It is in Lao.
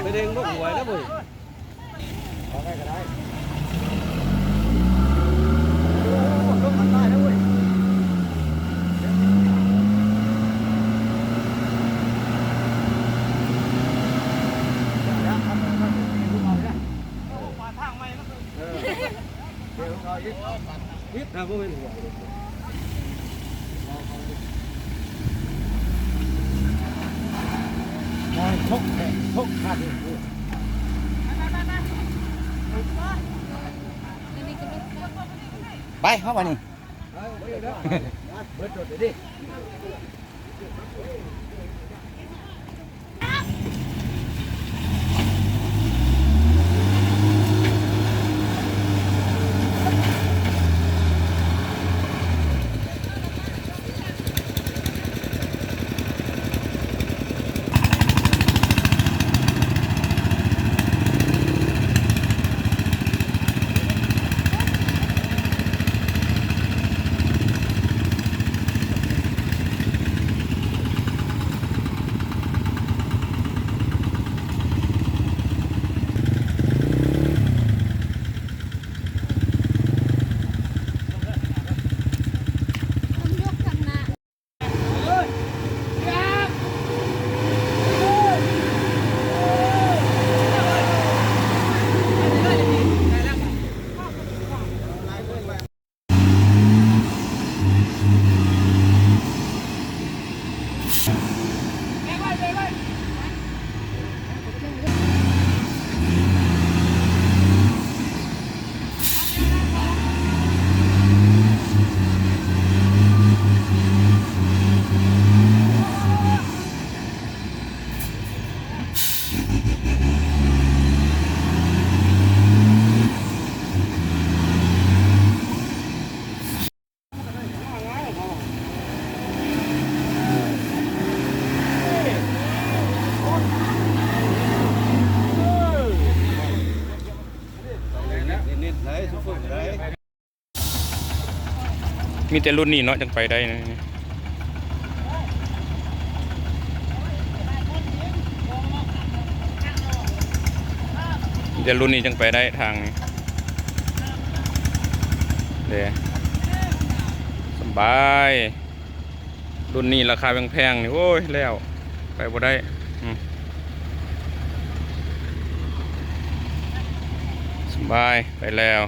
ໄປເດ້ງລູກຫວຍແລ້ວເວີຍ. ເອົາໄດ້ກໍໄດ້ ໂອ້ ລົມມັນຫຼາຍແລ້ວເວີຍ. ເອີ ເອີ ເອີ ບໍ່ແມ່ນຫົວເດ້ ມອງທົກແຂນທົກຄັນ. ໄປ ເຮົາບາດນີ້ ເບິດລົດເລີຍເດ້. ມີແຕ່ລຸ້ນນີ້ເນາະ ຈັ່ງໄປໄດ້ນະ ມີແຕ່ລຸ້ນນີ້ຈັ່ງໄປໄດ້ທາງນີ້ ເດ້ ສະບາຍ. ລຸ້ນນີ້ລາຄາແພງໆ ນີ້ ໂອ້ຍ ແລ້ວ ໄປບໍ່ໄດ້ ອືມ ສະບາຍ ໄປແລ້ວ.